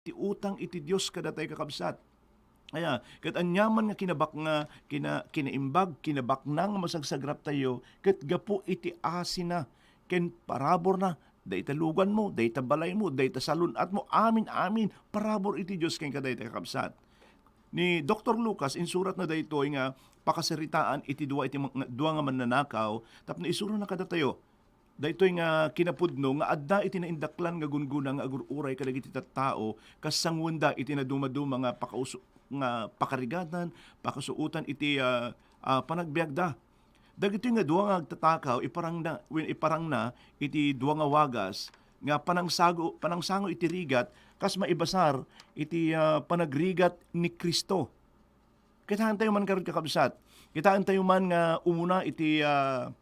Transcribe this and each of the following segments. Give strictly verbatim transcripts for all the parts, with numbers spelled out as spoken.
ti utang iti Dios kadatayo, kakabsat. Aya, ket aniaman nga kinabak-, nga kina-, kinaimbag, kinabaknang nga masagsagraptayo, ket gapu iti asina ken paraburna, dayta luganmo, dayta balaymo, dayta salun-atmo, amin, amin, parabur iti Dios ken kadayta, kakabsat. Ni Doktor Lucas, insuratna daytoy nga pakasaritaan iti dua iti ma-, nga, dua nga mannanakaw, tapno isurona kadatayo. Daytoy nga kinapudno nga adda iti naindaklan nga gungguna nga agur-uray kadagiti tattao, kas sanguenda iti nadumaduma nga pakauso-, nga pakarigatan, pakasuotan iti, ah, ah, panagbiagda. Dagitoy nga dua nga agtatakaw, iparangna, wen iparangna iti dua nga wagas nga panangsago-, panangsango iti rigat, kas maibasar iti, ah, panagrigat ni Cristo. Kitaentayo man ngarud, kakabsat. Kitaentayo man nga umuna iti, ah,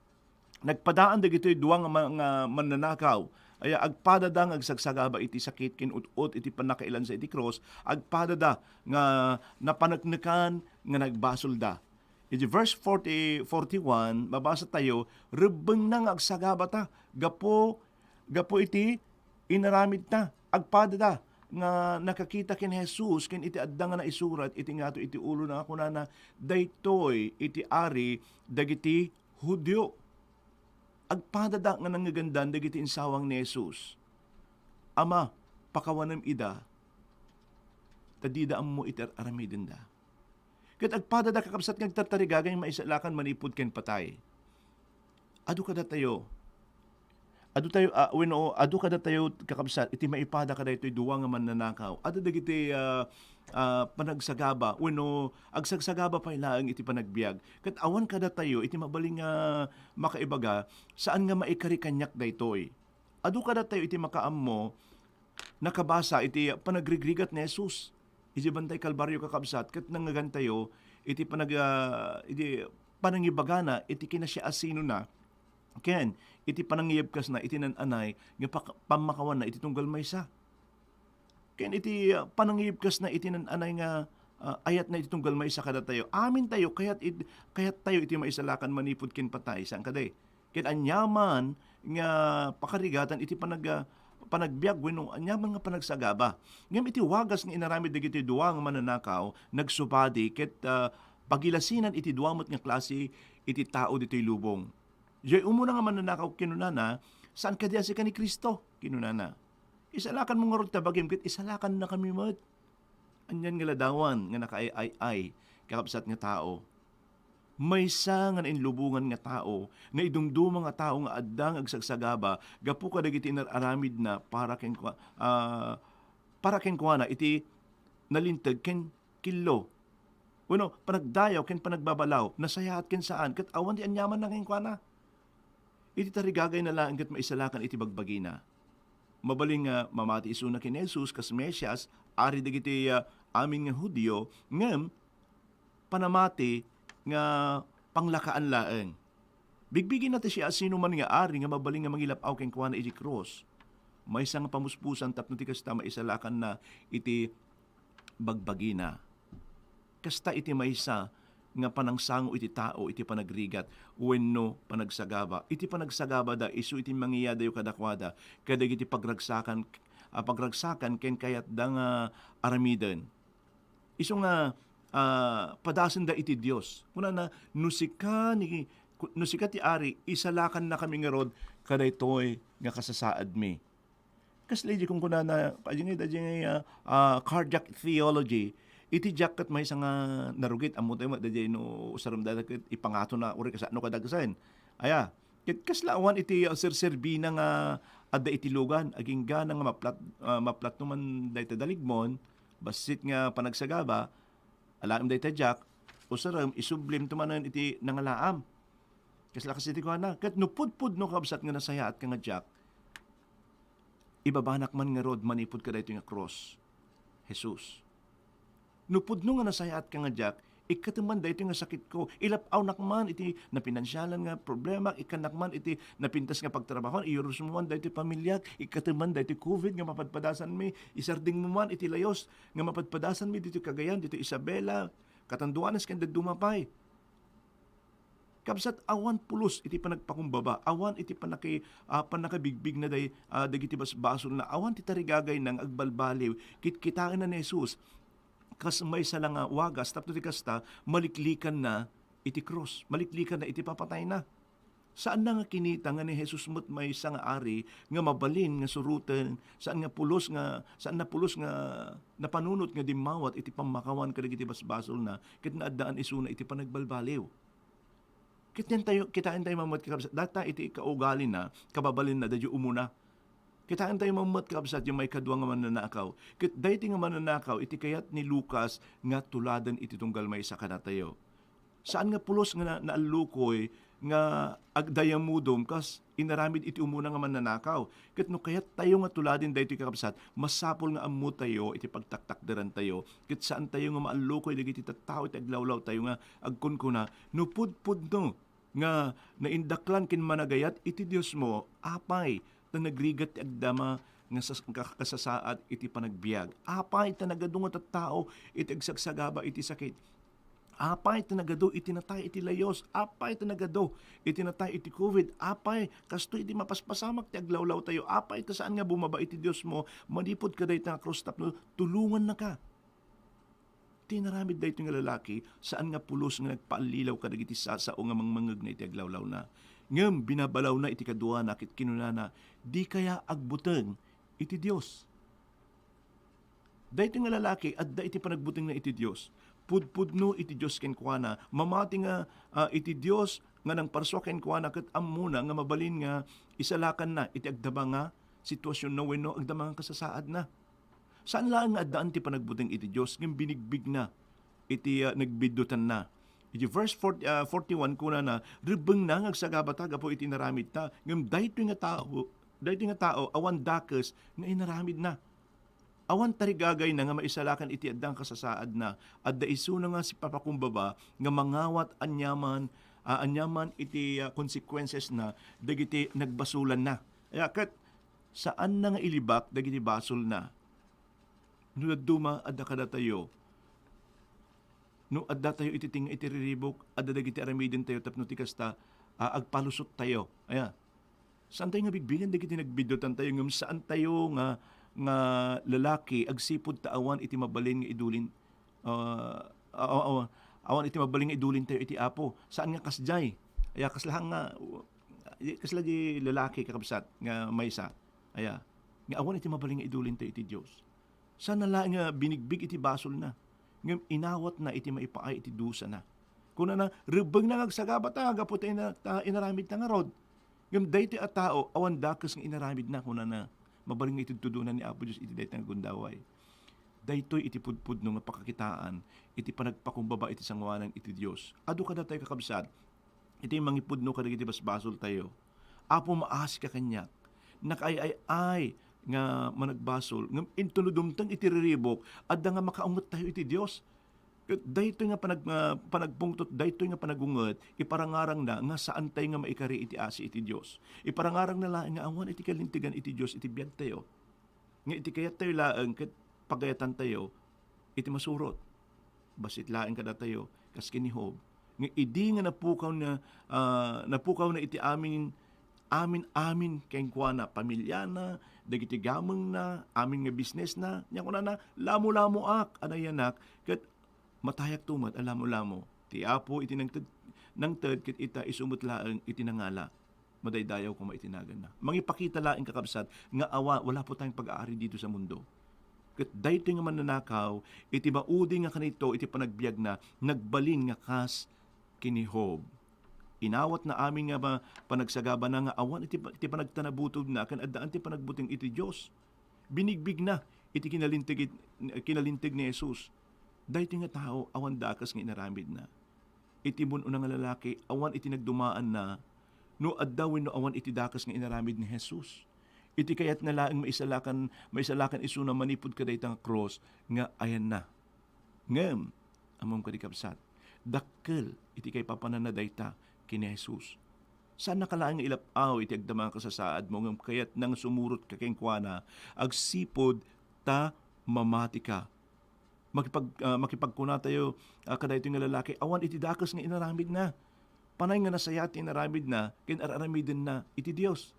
nagpadaan dagitoy dua nga ma-, nga mannanakaw. Aya, agpadada nga agsagsagaba iti sakit ken ut-ot iti pannakailansa iti krus, agpadada nga napaneknekan nga nagbasolda. Iti verse forty, forty-one, mabasa tayo, "Rebbengna nga agsagabata gapu, gapu iti inaramidta." Agpadada nga nakakita ken Jesus ken iti adda nga naisurat iti ngato iti ulona nga kunana, "Daytoy iti Ari dagiti Judio." Agpadada nga nangngegandan dagiti insawang ni Jesus, "Ama, pakawanem ida, ta dida ammo iti ar-aramidenda." Ket agpadada, kakabsat, nga agtartarigagay nga maisalakan manipud ken patay. Adu kadatayo. Adu tayo, ah, wenno, adu kadatayo, kakabsat, iti maipada kadaytoy dua nga mannanakaw. Adu dagiti, ah, ah, panagsagaba, wenno agsagsagaba pay laeng iti panagbiag. Ket awan kadatayo iti mabalin nga makaibaga, saan nga maikari kaniak daytoy. Adu kadatayo iti makaammo, nakabasa iti panagrigrigat ni Jesus iti Bantay Kalbario, kakabsat, ket nangngegantayo iti panag-, ah, iti panangibagana iti kinasiasinona ken iti panangiyebkasna iti nan-anay nga pak-, pammakawanna iti tunggal maysa. Ken iti, ah, panangiyebkasna iti nan-anay nga, ah, ayatna iti tunggal maysa kadatayo. Amintayo, kayat id-, kayattayo iti maisalakan manipud ken patay, saan kadi? Ken aniaman nga pakarigatan iti panag-, ah, panagbiag wenno aniaman nga panagsagaba. Ngem iti wagas nga inaramid dagiti dua nga mannanakaw, nagsubadi ket, ah, pagilasinan iti dua met nga klase iti tao ditoy lubong. Diay umuna nga mannanakaw kinunana, "Saan kadi a sika ni Cristo?" kinunana. "Isalakanmo ngarud ta bagim ket isalakannakami met." Anian nga ladawan nga nakaay-ay-ay, kakabsat, nga tao. Maysa nga nainlubongan nga tao, naidumduma nga tao nga adda nga agsagsagaba gapu kadagiti inar-aramidna para kenkua-, ah, para kenkuana iti nalinteg ken killo. Wenno, panagdayaw ken panagbabalaw, nasayaat ken saan, ket awan ti aniamanna kenkuana. Iti tarigagayna laeng ket maisalakan iti bagbagina. Mabalin nga mamati isuna ken ni Jesus kas Mesias, Ari dagiti, ah, amin nga Judio, ngem panamati nga panglakaan laeng. Bigbigina ti siasinoman nga ari nga mabalin nga mangilap-aw kenkuana iti krus. Maysa nga pamuspusan tapno ti kasta maisalakanna iti bagbagina. Kasta iti maysa nga panangsango iti tao iti panagrigat wenno panagsagaba. Iti panagsagabada, isu iti mangiyadayo kadakuada kadagiti pagragsakan, ah, pagragsakan ken kayatda nga aramiden. Isu nga, ah, padasenda iti Dios. Kunana, "No sika ni, no sika ti ari, isalakannakami ngarud kadaytoy nga kasasaadmi." Kasla idi kunkunana, "Adiay, adiay, ah, ah, cardiac theology." Iti diak ket maysa nga narugit, ammotayo met, daydiay no usarem dada ket ipangatona, uray kasano kadagsen. Aya, ket kasla awan iti, ah, serserbina nga adda iti lugan, agingga nga maplat-, ah, maplatno man dayta daligmon, bassit nga panagsagaba, alaem dayta diak, usarem, isublimto manen iti nangalaam. Kasla kas iti kuana, ket no pudpudno, kabsat, nga nasayaatka nga diak, ibabanak man ngarud manipud kadaytoy nga krus, Jesus. No pudno nga nasayaatka nga diak, ikkatem man daytoy nga sakitko, ilap-awnak man iti napinansialan nga problema, ikkannak man iti napintas nga pagtrabahoan, iyurosmo man daytoy pamiliak, ikkatem man daytoy covid nga mapadpadasanmi, isardengmo man iti layus nga mapadpadasanmi ditoy Cagayan, ditoy Isabela, Catanduanes, ken dadduma pay. Kabsat, awan pulos iti panagpakumbaba, awan iti panaki-, ah, pannakabigbigna day, ah, dagiti basbasolna, awan ti tarigagayna nga agbalbaliw. Kitkitaenna ni Jesus, kas maysa la nga wagas, tapno ti kasta, maliklikanna iti krus, maliklikanna iti papatayna. Saanna nga kinita nga ni Jesus met maysa nga ari nga mabalin nga suroten, saan nga pulos nga, saanna pulos nga napanunot nga dimmawat iti pammakawan kadagiti basbasolna, ket naaddaan isuna iti panagbalbaliw. Kitaentayo, kitaentayo mammet, kakabsat, data iti kaugalina, kababalinna, daydiay umuna. Kitaentayo mammet, kakabsat, yung maikadua nga mannanakaw. Ket daytoy nga mannanakaw, iti kayat ni Lucas nga tuladen iti tunggal maysa kadatayo. Saan nga pulos nga na-, naallukoy nga agdayamudom kas inaramid iti umuna nga mannanakaw. Ket no kayattayo nga tuladen daytoy, kakabsat, masapul nga ammotayo iti pagtaktakderantayo. Ket saantayo nga maallukoy dagiti tattao iti aglawlawtayo nga agkunkuna, no pudpudno nga naindaklan ken managayat iti Diosmo, apay ta nagrigat ti agdama nga sas-, ka-, kasasaad iti panagbiag? Apay ta nagadu nga tattao iti agsagsagaba iti sakit? Apay ta nagadu iti natay iti layus? Apay ta nagadu iti natay iti covid? Apay, kastoy iti mapaspasamak ti aglawlawtayo? Apay ta saan nga bumaba iti Diosmo manipud kadayta nga krus tapno tulongannaka? Ti inaramid daytoy nga lalaki, saan nga pulos nga nagpaallilaw kadagiti sasao nga mangmangngegna iti aglawlawna. Ngem binabalawna iti kaduana ket kinunana, "Dikaya agbuteng iti Dios." Daytoy nga lalaki, adda iti panagbutengna iti Dios. Pudpudno iti Dios kenkuana. Mamati nga, ah, iti Dios nga nangparsua kenkuana ket ammona nga mabalin nga isalakanna iti agdama nga sitwasionna wenno agdama nga kasasaadna. Saan laeng nga addaan ti panagbuteng iti Dios, ngem binigbigna iti, ah, nagbiddutanna. Iti verse forty, ah, forty-one, kunana, "Rebbengna nga agsagabata gapu iti inaramidta, ngem daytoy nga tao, daytoy nga tao, awan dakes nga inaramidna." Awan tarigagayna nga maisalakan iti adda nga kasasaadna. Adda isuna nga sipapakumbaba nga mangawat aniaman, ah, aniaman iti, ah, consequences na dagiti nagbasolanna. Kaya ket, saanna nga ilibak dagiti basolna. No dadduma, adda kadatayo. No addatayo iti tengnga iti riribuk, adda dagiti aramidentayo tapno ti kasta, ah, agpalusottayo. Aya. Saantayo nga bigbigen dagiti nagbiddutantayo, ngem saantayo nga, nga lalaki agsipud ta awan iti mabalin nga idulin, ah, aw-, aw-, awan iti mabalin nga idulintayo iti Apo. Saan nga kasdiay. Aya, kasla nga, kasla di lalaki, kakabsat, nga maysa. Aya, nga awan iti mabalin nga idulintayo iti Dios. Saanna laeng nga binigbig iti basolna, ngem inawatna iti maipaay iti dusana. Kunana, "Rebbengna nga agsagabata gapu ta ina-, ta inaramidta ngarud." Ngem daytoy a tao, awan dakes nga inaramidna, kunana, mabalin nga itudtudonan ni Apo Dios iti dayta nga gundaway. Daytoy iti pudpudno nga pakakitaan iti panagpakumbaba iti sangoanan iti Dios. Adu kadatayo, kakabsat, iti mangipudno kadagiti basbasoltayo. Apo, maasika kaniak. Nakaay-ay-ay nga managbasol, ngem intono dumteng iti riribuk, adda nga makaungettayo iti Dios. Ket daytoy nga panag-, ah, panagpungtot, daytoy nga panagunget, iparangarangna nga saantayo nga maikari iti asi iti Dios. Iparangarangna laeng nga awan iti kalintegan iti Dios iti biagtayo. Nga iti kayattayo laeng ket pagayatantayo iti masurot. Bassit laeng kadatayo, kas ken ni Job. Nga idi nga napukawna, ah, napukawna iti amin, amin-amin kenkuana, pamiliana, dagiti gamengna, amin nga businessna, nia kunana, "Lamolamoak a nayanak, ket matayakto met a lamolamo. Ti Apo iti nangted, nangted, ket ita, isu met laeng iti nangala." Madaydayaw koma iti naganna. Mangipakita laeng, kakabsat, nga awa, wala po tayong pag-aari dito sa mundo. Ket daytoy nga mannanakaw, iti maudi nga kanito iti panagbiagna, nagbalin nga kas ken ni Job. Inawatna amin nga ma-, panagsagabana nga awan iti pa-, iti panagtanabutobna ken addaan ti panagbuteng iti Dios. Binigbigna iti kinalinteg it-, kinalinteg ni Jesus. Daytoy nga tao, awan dakes nga inaramidna. Iti mun-una nga lalaki, awan iti nagdumaanna no adda wenno awan iti dakes nga inaramid ni Jesus. Iti kayatna laeng maisalakan, maisalakan isuna manipud kadayta nga krus nga ayanna. Ngem, ammom kadi, kabsat, dakkel iti kaipapananna dayta ken ni Jesus. Saannaka laeng nga ilap-aw iti agdama nga kasasaadmo, ngem kayatna nga sumurotka kenkuana agsipud ta mamatika. Makipag-, ah, makipagkunatayo, ah, kadaytoy nga lalaki, awan iti dakes nga inaramidna. Panay nga nasayaat ti inaramidna ken ar-aramidenna iti Dios.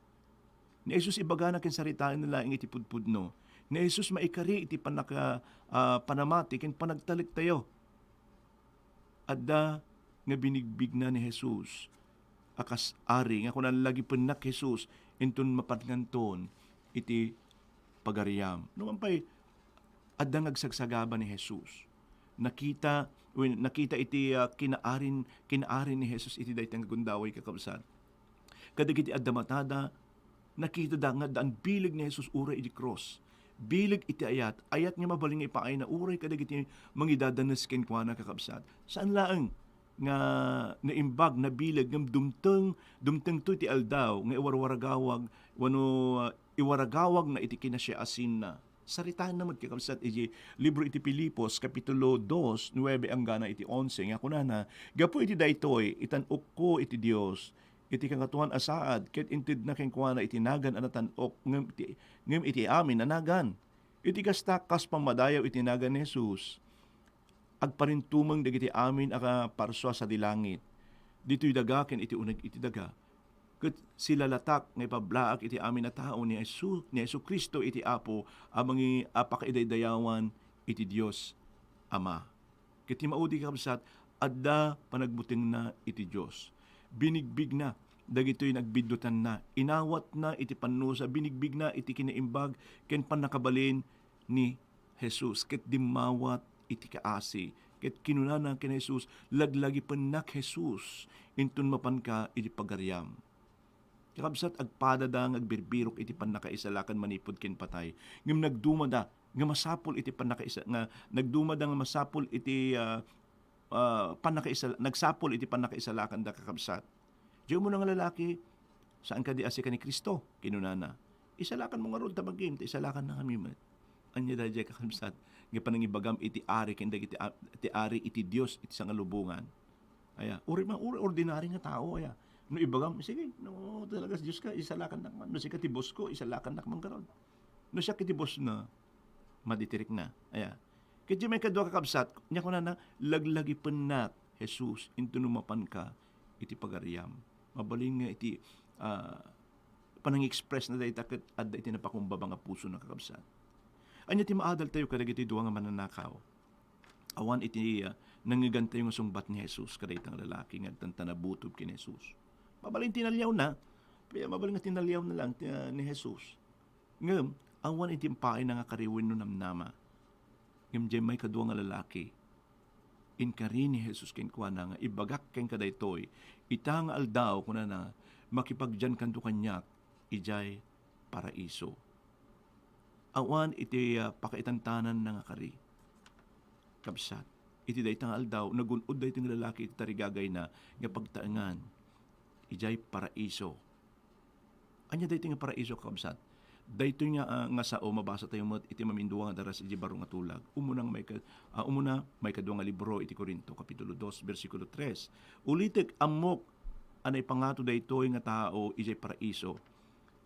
Ni Jesus ibagana ken saritaenna laeng iti pudpudno. Ni Jesus maikari iti pannaka-, ah, panamati ken panagtalektayo. Adda nga binigbigna ni Jesus a kas ari nga kunan, "Lagipennak, Jesus, inton mapannganton iti pagariam." Numan pay, adda nga agsagsagaba ni Jesus. Nakita, wen, nakita iti, ah, kinaarin, kinaarin ni Jesus iti dayta nga gundaway, kakabsat. Kadagiti adda matada, nakitada nga addaan bileg ni Jesus uray idi krus. Bileg iti ayat, ayat nga mabalin nga ipaayna uray kadagiti mangidadanes kenkuana, kakabsat. Saan laeng nga naimbag, nabileg, ngem dumteng, dumtengto iti aldaw nga iwarwaragawag, wenno, ah, iwaragawagna iti kinasiaasinna. Saritaenna met, kakabsat, iti libro iti Filipos, Kapitulo dos, nuebe enggana iti onse, nga kunana, "Gapu iti daytoy, itan-okko iti Dios, iti Kangatoan a Saad, ket intedna kenkuana iti nagan a natan-ok, ngem iti, ngem iti amin a nagan." Iti kasta, kas pammadayaw iti nagan ni Jesus, agparintumeng dagiti amin a parsua sadi langit, ditoy daga ken iti uneg iti daga. Ket silalatak nga ipablaak iti amin a tao ni Jesu-, ni Jesu-Cristo iti Apo a mangi-, a pakaidaydayawan iti Dios Ama. Ket ti maudi, kakabsat, adda panagbutengna iti Dios. Binigbigna dagitoy nagbiddutanna, inawatna iti pannusa, binigbigna iti kinaimbag ken pannakabalin ni Jesus, ket dimmawat iti kaasi. Ket kinunana ken Jesus, "Laglagipennak, Jesus, inton mapanka iti pagariam." Kakabsat, agpadada nga agbirbirok iti pannakaisalakan manipud ken patay. Ngem nagdumada nga masapul iti pannakaisa-, nga nagdumada nga masapul iti, ah, ah, pannakaisal-, nagsapul iti pannakaisalakanda, kakabsat. Diay umuna nga lalaki, "Saan kadi a sika ni Cristo?" kinunana. "Isalakanmo ngarud ta bagim, ta isalakanna kami met." Ania daydiay, kakabsat, nga panangibagam iti ari ken dagiti a-, ti ari iti Dios iti sangalubongan? Aya, uri ma-, uri ordinary nga tao, aya. No ibagam, "Sige, no talaga Dios ka, isalakannak man. No sika ti boss ko, isalakannak man garud." No siak iti boss na, maditirikna. Aya. Ket diay maikadua, kakabsat, nia kunana, "Laglagipennak, Jesus, inton mapanka iti pagariam." Mabalin nga iti, ah, panang-express na dayta ket adda iti napakumbaba nga pusona, kakabsat. Ania ti maadaltayo kadagiti dua nga mananakaw? Awan iti, ah, nangngegantayo nga sungbat ni Jesus kadayta nga lalaki nga agtantanabutob ken ni Jesus. Mabalin tinaliawna, mabalin nga tinaliawna lang ti, ah, ni Jesus. Ngem awan iti impaayna nga kari wenno namnama. Ngem diay maikadua nga lalaki, inkari ni Jesus kenkuana nga, "Ibagak kenka daytoy, ita nga aldaw," kunana, "makipagdiankanto kaniak idiay paraiso." Awan iti, ah, pakaitantananna nga kari. Kabsat, iti dayta nga aldaw, nagun-od daytoy nga lalaki iti tarigagayna nga pagtaengan idiay paraiso. Ania daytoy nga paraiso, kakabsat? Daytoy nga, ah, nga sao, mabasatayo met iti mamindua nga daras iti baro nga tulag. Umuna nga maika-, ah, umuna, maikadua nga libro iti Corinto, Kapitulo dos, bersikulo tres. Ulitek, ammok a naipangato daytoy nga tao idiay paraiso.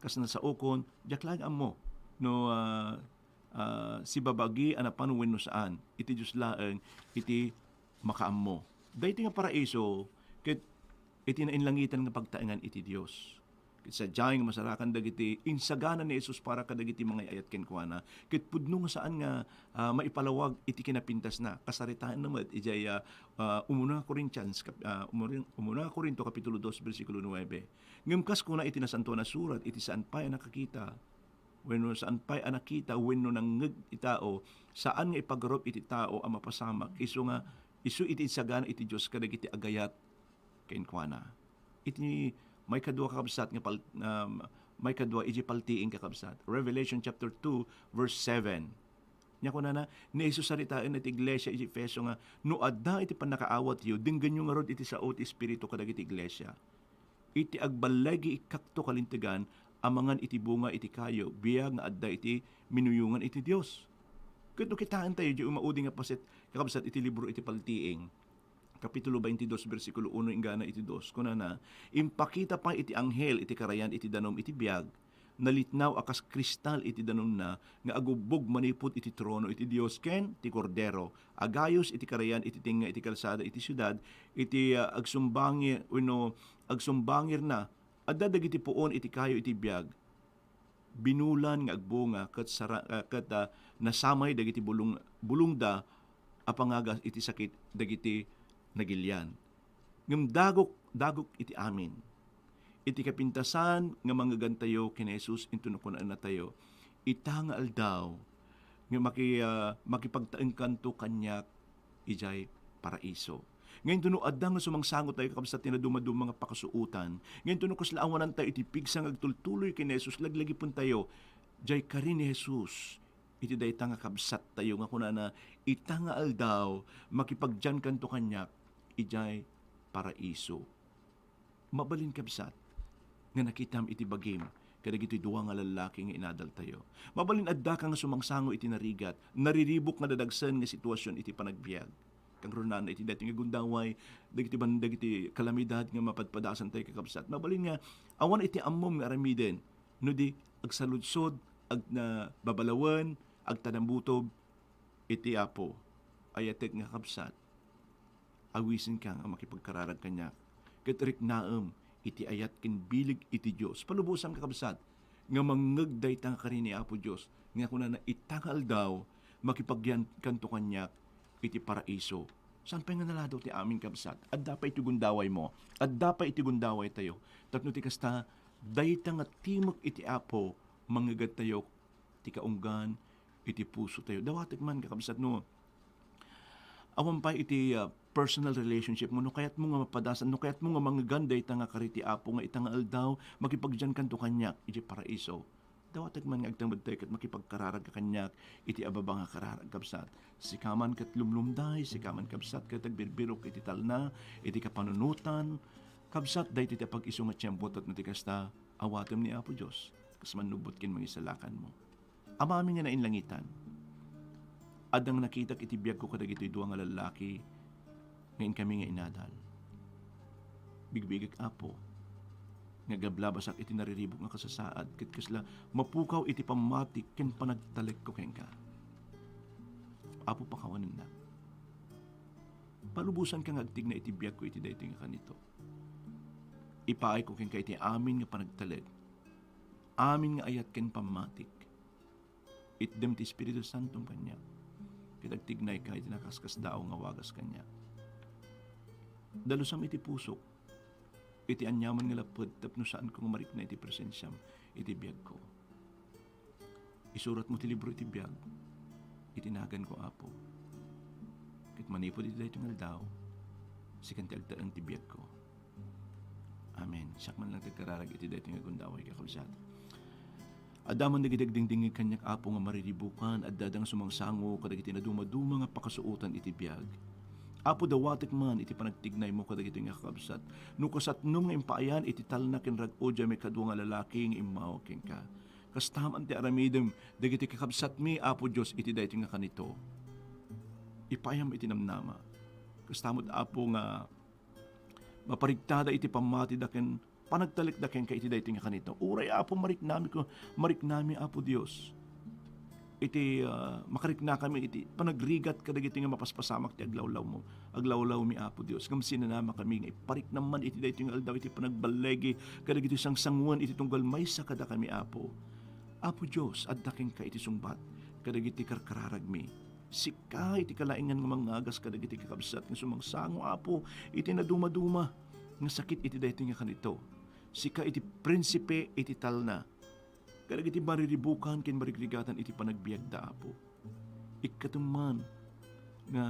Kas nasaokon, diak laeng ammo no, ah, ah, sibabagi a napan wenno saan. Iti Dios laeng iti makaammo. Daytoy nga paraiso ket iti nainlangitan nga pagtaengan iti Dios. Ket sadiay nga masarakan dagiti insagana ni Jesus para kadagiti mangay-ayat kenkuana, ket pudno nga saan nga, ah, maipalawag iti kinapintasna. Kasaritaenna met idiay, ah, ah, umuna Corinthians, kap-, ah, umuri-, umuna Corinto, Kapitulo dos, bersikulo nuebe. Ngem kas kuna iti Nasantoan a Surat, iti saan pay a nakakita, wenno saan pay a nakita wenno nangngeg ti tao, saan nga ipagarup iti tao a mapasamak, isu nga, isu iti insagana iti Dios kadagiti agayat kenkuana. Iti maikadua, kakabsat, nga pal-, um, maikadua iti paltiing, kakabsat. Revelation chapter two, verse seven. Nia kunana, ni Jesus saritaenna iti iglesia iti Efeso nga, "No adda iti pannakaawatyo, denggenyo ngarud iti sao ti Espiritu kadagiti iglesia. Iti agballigi ikkakto kalintegan, amangan iti bunga iti kayo, biag nga adda iti minuyongan iti Dios." Ket no kitaentayo, diay umaudi nga paset, kakabsat, iti libro iti Paltiing, Kapitulo twenty-dos, bersikulo uno inggana iti dos, kunana, "Impakita pay iti anghel iti karayan iti danum iti biag, nalitnaw a kas kristal iti danumna nga agubbog manipud iti trono iti Dios ken ti Kordero, agayos iti karayan iti tengnga iti kalsada iti siudad, iti, ah, agsumbangir wenno agsumbangirna. Adda dagiti puon iti kayo iti biag, binulan nga agbunga ket sara-, ah, ket, ah, nasamay dagiti bulong-, bulongda a pangagas iti sakit dagiti nagilian. Ngem dagok, dagok iti amin. Iti kapintasan nga mangngegantayo ken ni Jesus, inton kunanatayo, "Ita nga aldaw nga maki-, ah, makipagtaengkanto kaniak idiay paraiso." Nga inton no adda nga sumangsangotayo, kakabsat, ti nadumaduma nga pakasuotan, nga inton no kasla awanantayo iti pigsa nga agtultuloy ken ni Jesus, laglagipentayo diay kari ni Jesus iti dayta nga kabsattayo nga kunana, "Ita nga aldaw, makipagdiankanto kaniak idiay paraiso." Mabalin, kabsat, nga nakitam iti bagim kadagitoy dua nga lallaki nga inadaltayo. Mabalin addaka nga sumangsango iti narigat, nariribuk nga dadagsen nga situasion iti panagbiag. Kangrunana iti daytoy nga gundaway, dagiti ban-, dagiti kalamidad nga mapadpadasantayo, kakabsat. Mabalin nga awan iti ammom nga aramiden, no di agsaludsod, ag-, na, babalawen, agtadambutob iti Apo. Ayatek nga kabsat, awisenka nga makipagkararag kaniak, ket riknaem iti ayat ken bileg iti Dios. Palubosan, kakabsat, nga mangngeg dayta nga kari ni Apo Dios, nga kunana, "Ita nga aldaw, makipagdiankanto kaniak iti paraiso." Saan pay nga naladaw ti amin, kabsat? Adda pay iti gundawaymo. Adda pay iti gundawaytayo. Tapno ti kasta, dayta nga timek iti Apo, mangngegtayo ti kaunggan iti pusotayo. Dawatek man, kakabsat, no awan pay iti, ah, personal relationship mo, no kayatmo nga mapadasan, no kayatmo nga mangngeg dayta nga kari ti Apo nga ita nga aldaw, makipagdiankanto kaniak iti paraiso. Dawatek man nga agtamedtayo ket makipagkararagka kaniak iti ababa nga kararag, kabsat. Sika man ket lumlumday, sika man, kabsat, ket agbirbirok iti talna, iti kapanunotan. Kabsat, daytoy ti apag-isu nga tiempo, tapno ti kasta, awatem ni Apo Dios, kas mannubbot ken mangisalakanmo. Amami nga nainlangitan, adda nga nakitak iti biagko kadagitoy dua nga lallaki nga inkami nga inadal. Bigbigek, Apo, nga aglablabasak iti nariribuk nga kasasaad ket kasla mapukaw iti pammatik ken panagtalekko kenka. Apo, pakawanennak. Palubosanka nga agtigna iti biagko iti daytoy nga kanito. Ipaayko kenka iti amin nga panagtalek, amin nga ayat ken pammatik. Itdem ti Espiritu Santom kaniak, ket agtignayka iti nakaskasdaaw nga wagas kaniak. Dalusam iti pusok iti aniaman nga lapped tapno saanko nga marikna iti presensiam iti biagko. Isuratmo ti libro iti biag iti naganko, Apo. Ket manipud iti daytoy nga aldaw, sikan ti agtaeng ti biagko. Amen. Siak man lang ti agkararag iti daytoy nga gundaway, kakabsat. Adda man dagiti agdingdingngeg kaniak, Apo, nga mariribukan, adda nga sumangsango kadagiti nadumaduma nga pakasuotan iti biag. Apo, dawatek man iti panagtignaymo kadagitoy nga kakabsat. No kasatnom nga impaayan iti talna ken rag-o diay maikadua nga lalaki nga immawag kenka, kasta man ti aramidem dagiti kakabsatmi, Apo Dios, iti daytoy nga kanito. Ipaayam iti namnama. Kasta met, Apo, nga maparigtada iti pammatida ken panagtalekda kenka iti daytoy nga kanito. Uray, Apo, mariknami ko, mariknami, Apo Dios, iti, ah, makariknakami iti panagrigat kadagiti nga mapaspasamak ti aglawlawmo, aglawlawmi, Apo Dios. Ngem sinanamakami nga ipariknam man iti daytoy nga aldaw iti panagballigi kadagiti sangsangoen iti tunggal maysa kadakami, Apo. Apo Dios, adda kenka iti sungbat kadagiti karkararagmi. Sika iti kalaingan nga mangagas kadagiti kakabsat nga sumangsango, Apo, iti nadumaduma nga sakit iti daytoy nga kanito. Sika iti prinsipe iti talna kadagiti mariribukan ken marigrigatan iti panagbiagda, Apo. Ikkatem man nga,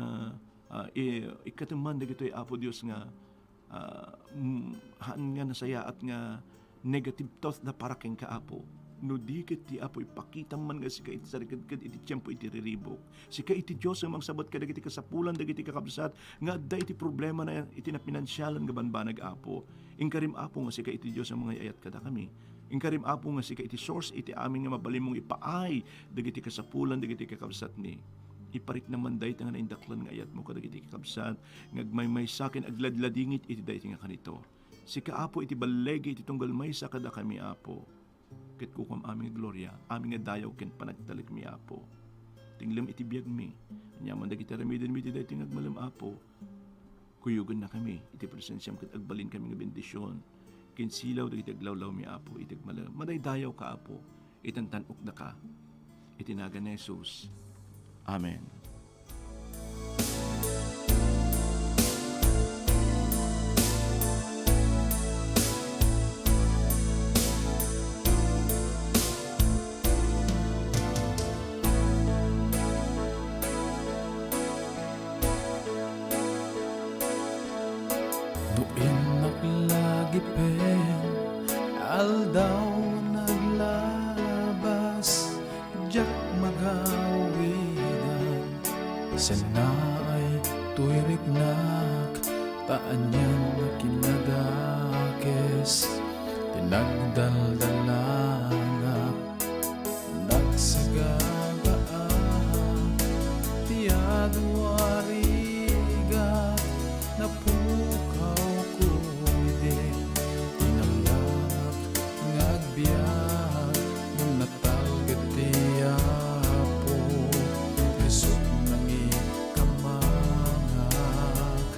ah, i-, ikkatem man dagitoy, Apo Dios, nga ah, mm, haan nga nasayaat nga negative thought da para kenka, Apo. No di ket ti Apo, ipakitam man nga sika iti sarikadkad iti tiempo iti riribuk. Sika iti Dios nga mangsabet kadagiti kasapulan dagiti kakabsat nga adda iti problema na iti napinansialan nga banbanag, Apo. Inkarim, Apo, nga sika iti Dios nga mangay-ayat kadakami. Inkarim, Apo, nga sika iti source iti amin nga mabalinmong ipaay dagiti kasapulan dagiti kakabsatmi. Ipariknam man dayta nga naindaklan nga ayatmo kadagiti kakabsat nga agmaymaysa ken agladladingit iti daytoy nga kanito. Sika, Apo, iti balligi iti tunggal maysa kadakami, Apo. Ket kukuam amin nga gloria, amin nga dayaw ken panagtalekmi, Apo. Tinglem iti biagmi. Aniaman dagiti aramidenmi iti daytoy nga agmalem, Apo. Kuyogennakami iti presensiam ket agbalinkami nga bendision ken silaw dagiti aglawlawmi, Apo, iti agmalem. Madaydayawka, Apo. Itan-tan-okdaka. Iti nagan ni Jesus. Amen. No innak la gipen, aldaw naglabas, diak magawidan. Sinaay toy riknak, ta anian a kinadakes ti nagdaldalanak. Nagsagaba ti adu a rigat, napukawko idi tinamnak nga agbiag. Ngem natalged ti Apo, isut' nangikamangak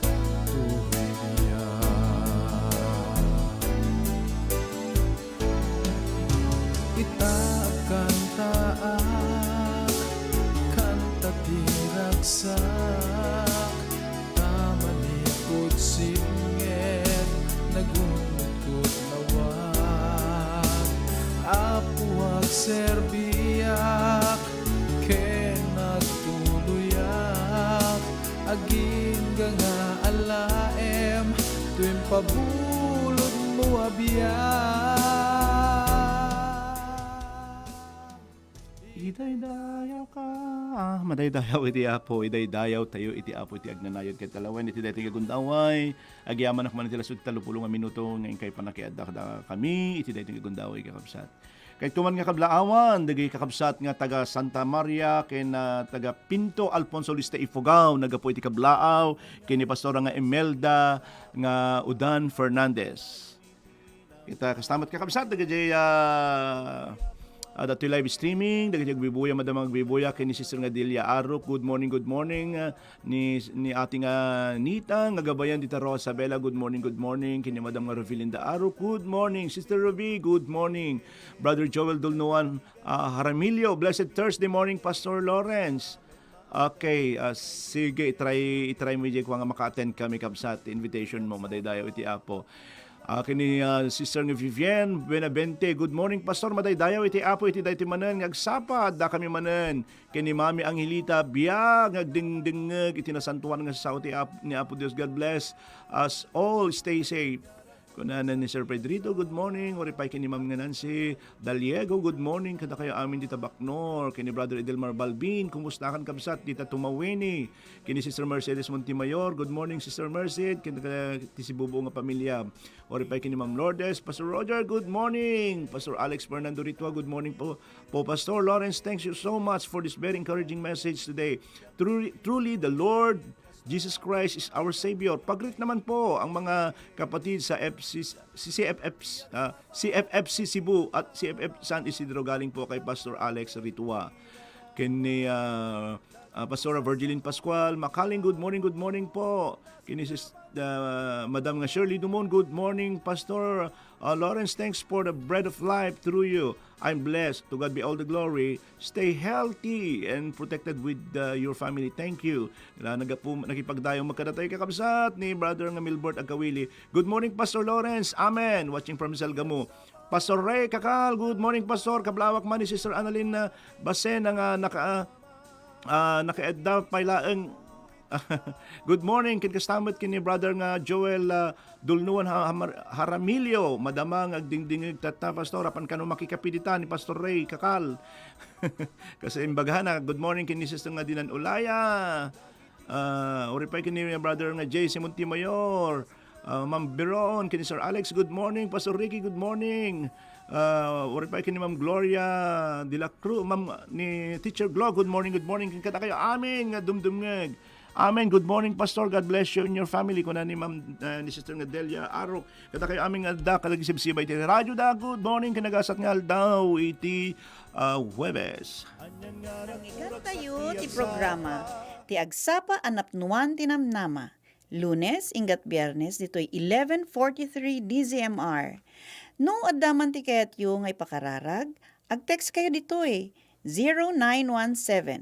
toy biag. Ita agkantaak, kanta ti ragsak, ta manipud sipnget, nagungotkot lawa. Apo, agserbiak, ken agtuloyak, agingga nga alaem, toy impabulodmo a biag. Idaydayawka. Ah, madaydayaw iti Apo, idaydayawtayo iti Apo iti agnanayon ket alawen iti daytoy nga gundaway. Agyamanak man iti lasud tallopulo nga minuto nga inkay panakiadda kadakami iti daytoy nga gundaway, kakabsat. Kayatko man nga kablaawan dagiti kakabsat nga taga Santa Maria ken, ah, taga Pinto Alfonso Lista, Ifugao, naggapu iti kablaaw ken ni Pastora nga Imelda nga Udan Fernandez. Ita, kasta met, kakabsat, dagiti, ah, ah, datoy live streaming, dagiti agbibuya, madam agbibuya, ken ni Sister nga Delia Arok, good morning, good morning, ah, ni, ni Ate nga Nita, nga gabayan dita Rosabela, good morning, good morning, ken ni Madam nga Rovilinda Arok, good morning, Sister Ruby, good morning, Brother Joel Dulnuan, ah, Jaramillo, blessed Thursday morning, Pastor Lawrence. Okay, ah, sige, itry, itry mo, Jake, nga maka-attend kami, kabsat, invitation mo, madaydayaw iti Apo. Ah, ken ni, ah, Sister nga Vivienne Benavente, "Good morning, Pastor. Madaydayaw iti Apo iti daytoy manen nga agsapa, adda kami manen." Ken ni Mami Angelita, "Biag nga agdengdengngeg iti nasantoan nga sao ti Ap-, ni Apo Dios. God bless us all. Stay safe." Kunana ni Sir Pedrito, "Good morning." Uray pay ken ni Ma'am nga Nancy Daliego, "Good morning kadakayo amin dita Bacnor." Ken ni Brother Edelmar Balbin, "Kumustakan, kabsat, dita Tumaweni?" Ken ni Sister Mercedes Montemayor, "Good morning, Sister Merced." Ken ka-, ti sibubuo nga pamilya. Uray pay ken ni Ma'am Lourdes, "Pastor Roger, good morning." Pastor Alex Fernando Ritua, "Good morning po, po, Pastor Lawrence. Thank you so much for this very encouraging message today. Truly, truly, the Lord Jesus Christ is our Savior." Pag-greet naman po ang mga kapatid sa F C, C F F, ah, C F F C Cebu at C F F San Isidro, galing po kay Pastor Alex Ritua. Ken ni, ah, ah, Pastora Virgilin Pascual Makaling, "Good morning, good morning po." Ken ni Sis-, ah, Madam nga Shirley Dumon, "Good morning, Pastor, ah, Lawrence. Thanks for the bread of life through you. I'm blessed. To God be all the glory. Stay healthy and protected with, uh, your family. Thank you." Nga nagapu-, nakipagdayong magkadatayo, kakabsat, ni Brother nga Milbert Agkawili. "Good morning, Pastor Lawrence." Amen. Watching from Salgamo. Pastor Ray Kakal, "Good morning, Pastor." Kablawak man ni Sister Annalyn, uh, Bacena nga naka-, uh, nakaedda pay laeng. Good morning, ken kasta met ken ni Brother nga Joel, ah, Dulnuan ha-, Hamar-, Jaramillo, madama nga agdingdingeg tatta, Pastor, apan kano makikapi dita ni Pastor Ray Kakal. Kasi imbagana, good morning ken ni Sister nga Dinan Ulaya. Ah, uray pay ken ni Brother nga J C Montemayor. Ah, Ma'am Biron, ken ni Sir Alex, good morning. Pastor Ricky, good morning. Ah, uray pay ken ni Ma'am Gloria de la Cruz, Ma'am, ni Teacher Glo, good morning, good morning. Ken kadakayo amin nga dumdumngeg. Amen. Good morning, Pastor. God bless you and your family. Kuna ni Ma'am, eh, ni Sister nga Delia Arok. Kada kayo aming adda, kada gisibsiba iti radyo da. Good morning, kinagasat nga aldaw iti, ah, Huwebes. Nangikatayo ti programa, ti agsapa a napnuan ti namnama. Lunes, inggat Biernes, ditoy eleven forty-three D Z M R. No adda man ti kayatyo nga ipakararag, ag-text kayo ditoy, zero nine one seven,